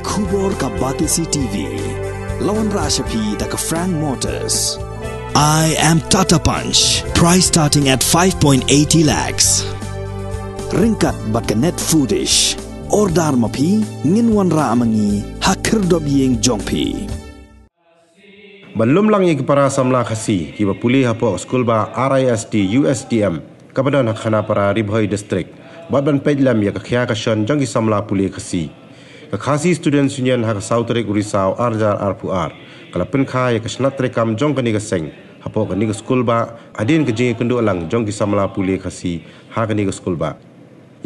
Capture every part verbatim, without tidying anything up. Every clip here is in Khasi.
Khubor ka Batesi T V. La wanrah sha phi da ka Frank Motors. I am Tata Punch. Price starting at five point eighty lakhs. Ryngkat bad ka Net Foodish. Order ma phi, ngin wanrah ma ngi ha khyrdop ïing jong phi. Ban lum lang ïa ki para samla Khasi kiba pule hapoh skulbah R I S T U S T M kaba don ha Khanapara, Ri Bhoi District, bad ban peit lem ïa ka khia ka shon jong ki samla pule Khasi. Ka Khasi Students Union ha ka saw tarik u Risaw ar hajar arphew ar ka la pynkha ïa ka shnat treikam jong kane ka seng hapoh kane ka skulbah hadien ka jingïakynduh lang jong ki samla pule Khasi ha kane ka skulbah.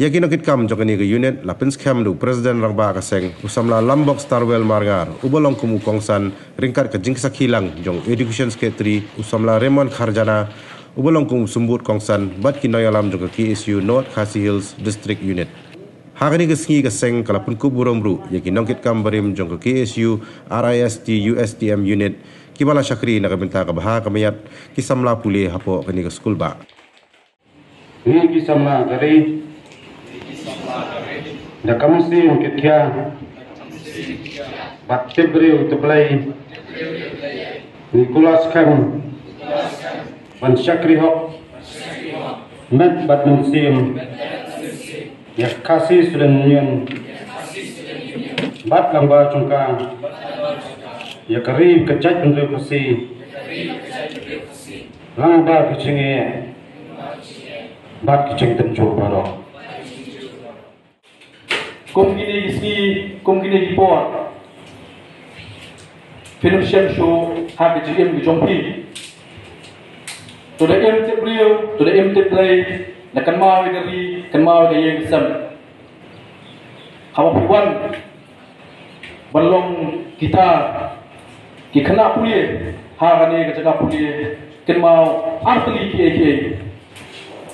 Ïa ki nongkitkam jong kane ka unit la pynskhem da u President Rangbah ka seng, u samla Lambok Starwell Marngar, uba long kum u kongsan, ryngkat ka jingsakhi lang jong u Education Secretary, u samla Raymond Kharjana, uba long kum u symbud kongsan, bad ki nongïalam jong ka K S U North Khasi Hills District Unit. Ha kane ka sngi ka seng ka la pynkup burom ruh ïa ki nongkitkam barim jong ka K S U R I S T U S T M unit kiba la shakri na ka bynta ka bha ka miat ki samla pule hapoh kane ka skulbah. Ngi ki samla ka ri, da ka mynsiem kitkhia bad tip briew tip Blei, ngi kular skhem ban shakri hok met bad mynsiem ïa ka Khasi Student Union bad lyngba jong ka ïa ka ri ka jaitbynriew Khasi. Lyngba ki jingeh bad ki jingtynjuh baroh. Kum kine ki sngi, kum kine ki por, phin ym shem shuh ha ka jingim ka jong phi. To da im tip briew, to da im tip Blei, la kynmaw ïa ka ri, kynmaw ïa ka ïing ka sem. Haba phi wan ban long kita ki khynnah pule ha kane ka jaka pule, kynmaw ar tylli kiei kiei.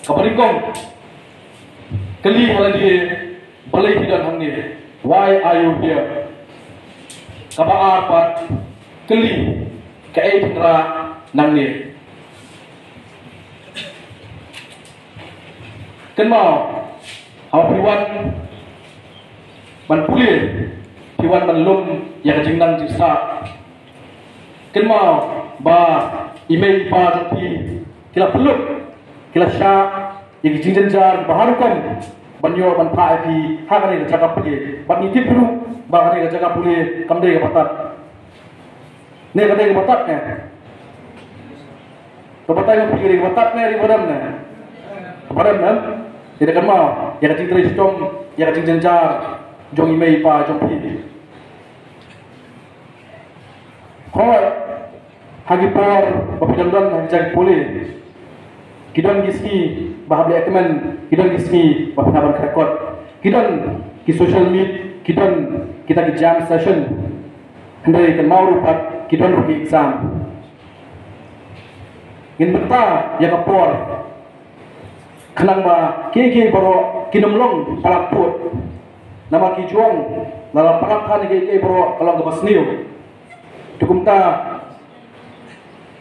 Kaba nyngkong, kylli ha lade balei phi don hangne, why are you here? Kaba ar pat, kylli kaei phin rah nangne. Kynmaw, haba phi wan ban pule, phi wan ban lum ïa ka jingnang jingsah. Kynmaw ba i mei i pa jong phi ki la pynlut, ki la shah ïa ki jingjynjar kiba har rukom ban ïoh ban phah ïa phi ha kane ka jaka pule. Bad ngi tip ruh ba kane ka jaka pule kam dei kaba tad. Ne ka dei kaba tad ne? Kaba tad ne, ka dei kaba tad ne, ka dei kaba rem ne? Kaba rem ne? Ïa da kynmaw ïa ka jingtrei shitom, ïa ka jingjynjar jong i mei i pa jong phi. Hooid, ha ki por ba phi dang don ha ki jaka pule, ki don ki sngi ba hap leh kmen, ki don ki sngi ba phin hap ban kren kot, ki don ki social meet, ki don kita ki jam session. Hynrei kynmaw ruh pat ki don ruh ki exam. Ngin bynta ïa ka por khnang ba kiei kiei baroh kin ym long palat pud. Namar ki jong, lada palat than ïa kiei kiei baroh ka long kaba sniew. Te kumta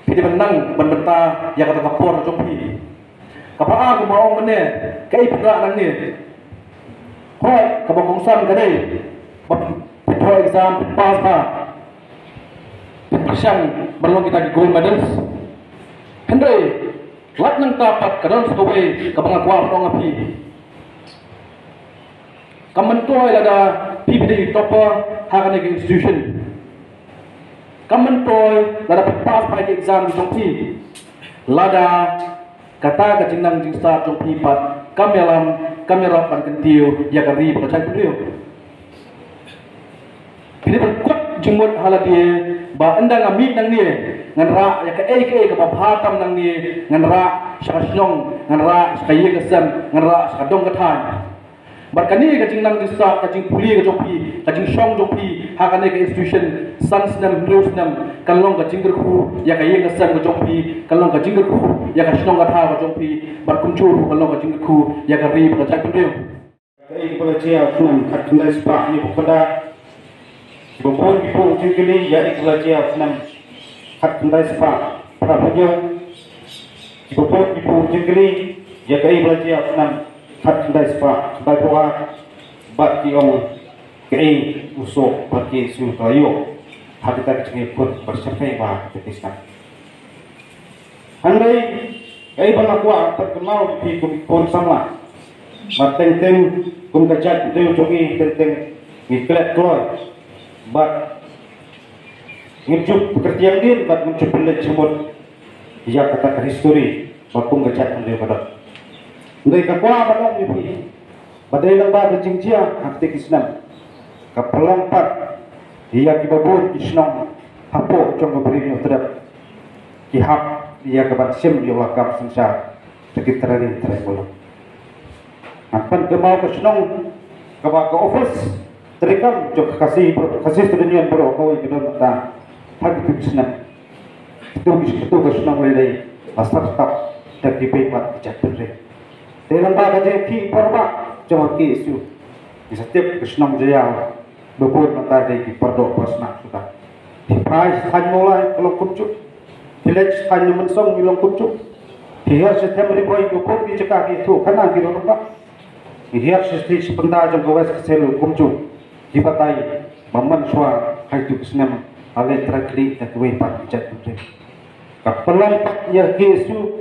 phi dei ban nang ban bynta ïa kata ka por jong phi. Kaba ar kumba ong mynne, kaei phi rah nangne? Hooid, kaba kongsan ka dei ba phin thoh exam, phin pass bha, phin pyrshang ban long kita ki gold medals. Hynrei lait nangta pat ka don sa kawei kaba nga kwah ban ong ha phi. Kam myntoi lada phi phi dei topper ha kane ka institution. Kam myntoi lada phi pass bha ïa ki exam jong phi, lada kata ka jingnang jingsah jong phi pat kam ïalam, kam ïarap ban kyntiew ïa ka ri bad ka jaitbynriew. Phi dei ban kut jingmut ha lade ba ynda nga mih nangne, ngan rah ïa kaei kaei kaba bha tam nangne, ngan rah sha ka shnong, ngan rah sha ka ïing ka sem, ngan rah sha ka dong ka thaiñ. Bad kane ka jingnang jingsah, ka jingpule ka jong phi, ka jingshong jong phi ha kane ka institution san snem, hynriew snem, kan long ka jingkyrkhu ïa ka ïing ka sem ka jong phi, kan long ka jingkyrkhu ïa ka shnong ka thaw ka jong phi, bad kumjuh ruh kan long ka jingkyrkhu ïa ka ri bad ka jaitbynriew. Ïa kaei ba la jia u snem khatkhyndai spah hynñiewphew khyndai. Kiba bun ki buh jingkylli ïa kaei ba la jia u snem khatkhyndai spah phra phew hynñiew. Kiba bun ki buh jingkylli ïa kaei ba la jia u snem khatkhyndai spah khyndaiphew ar. Bad ki ong Kaei u soh ba ka K S U ka la ïoh ha kita ki jingïakhun ba shyrkhei bha ha kita ki snem. Hynrei kaei ba nga kwah ban pynkynmaw ïa phi kum ki khun samla, ba teng teng kum ka jaitbynriew jong ngi teng teng ngi klet kloi bad ngim ju pynkyntiew dien bad ngim ju pynleit jingmut ïa kata ka history ba kum ka jaitbynriew ka don. Hynrei nga kwah ban ong ïa phi ba dei lyngba ka jingjia ha kata ki snem ka pynlong pat ïa kiba bun ki shnong hapoh jong ka Ri Hynñiewtrep ki hap ïa ka ban shim ïa la ka kam synshar da ki trai ri trai muluk. Ngan pynkynmaw ka shnong kaba ka office treikam jong ka Khasi, Khasi Student Union baroh kawei ka don mynta ha kito ki snem. Kito ki, kito ka shnong lei lei la sar tap da ki bei bad ki jaitbynriew. Te lyngba ka jingïakhih por ba jong ka K S U ngi sa tip ka shnong Jaïaw ba bun mynta dei ki pardoh parsnam suda. Phi phai sha thaiñ Mawlai ka long kumjuh. Phi leit sha thaiñ Nongmynsong ka long kumjuh. Phi hiar sha thaiñ Ri Bhoi ka bun ki jaka ki ïathuh khana ki ruh ba. Phi hiar sha shatei sha bynta jong ka West Khasi Hills kumjuh. Ki batai ba mynshuwa ha kito ki snem la leit trai kylli da kiwei pat ki jaitbynriew. Ka pynlong pat ïa ka K S U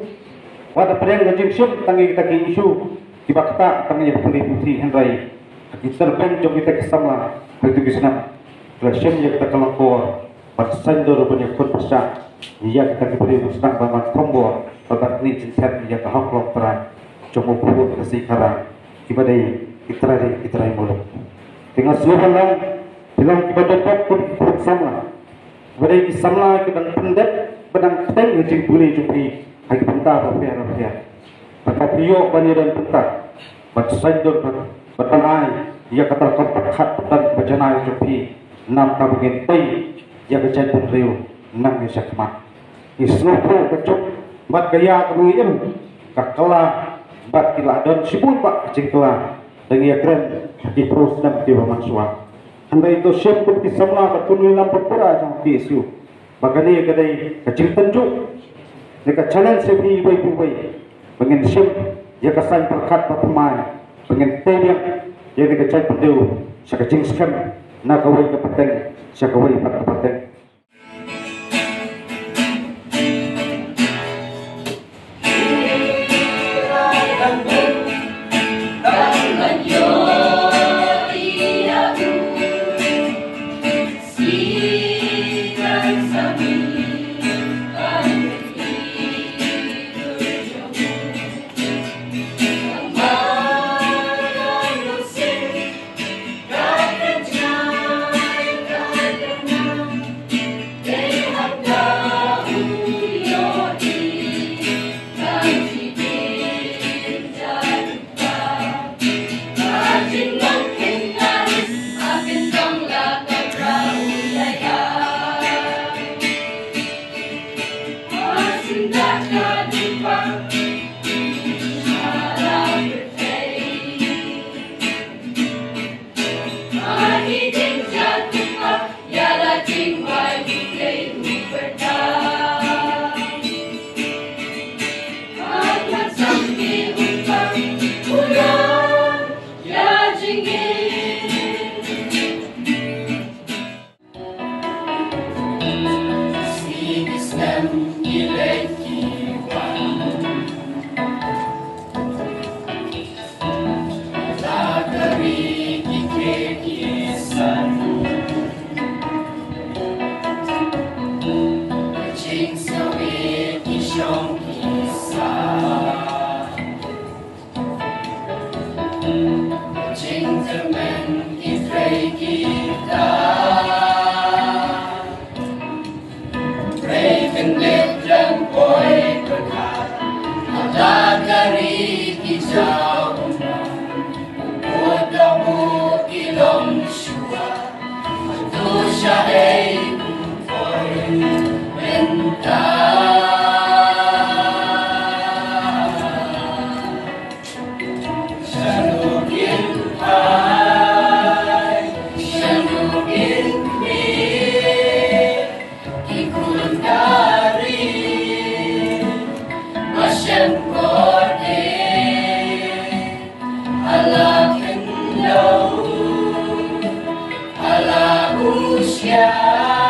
wat la pdiang ka jingshim tang ïa kita ki issue kiba ktah tang ïa ka pule puthi, hynrei ha ki tyrpeng jong kita ki samla ha kito ki snem ki la shim ïa kata ka lyngkor ban saiñdur ban ïakhun pyrshah ïa kita ki briew ba sdang ban wan thombor bad ban knieh jingthied ïa ka hok longtrai jong u Khun Khasi Khara kiba dei ki trai ri ki trai muluk. Te nga sngewbha ban ong phi long kiba dohpop kum ki khun samla. Ba dei ki samla ki dang pyndep, ba dang pynthikna ka jingpule jong phi ha ki bynta bapher bapher. Bad ba phi ïoh ban ïadon bynta bad saiñdur bad, bad ban ai ïa kata ka pyrkhat bad ban ba janai jong phi na ka bynta ban tei ïa ka jaitbynriew nangne sha khmat. Ngi sngewthuh ka juk bad ka ïa kaba ngi im, ka kylla bad ki la don shibun bha ka jingkylla da ngi ïakren ha ki phew snem kiba mynshuwa. Hynrei to shim kum ki samla bad kum ki nongïalam pura jong ka K S U ba kane ka dei ka jingtynjuh ne ka challenge ïa phi uwei pa uwei ba ngin shim ïa ka saiñ pyrkhat ba thymmai ba ngin tei biang ïa kane ka jaitbynriew sha ka jingskhem na kawei ka pateng sha kawei pat ka pateng. Ïa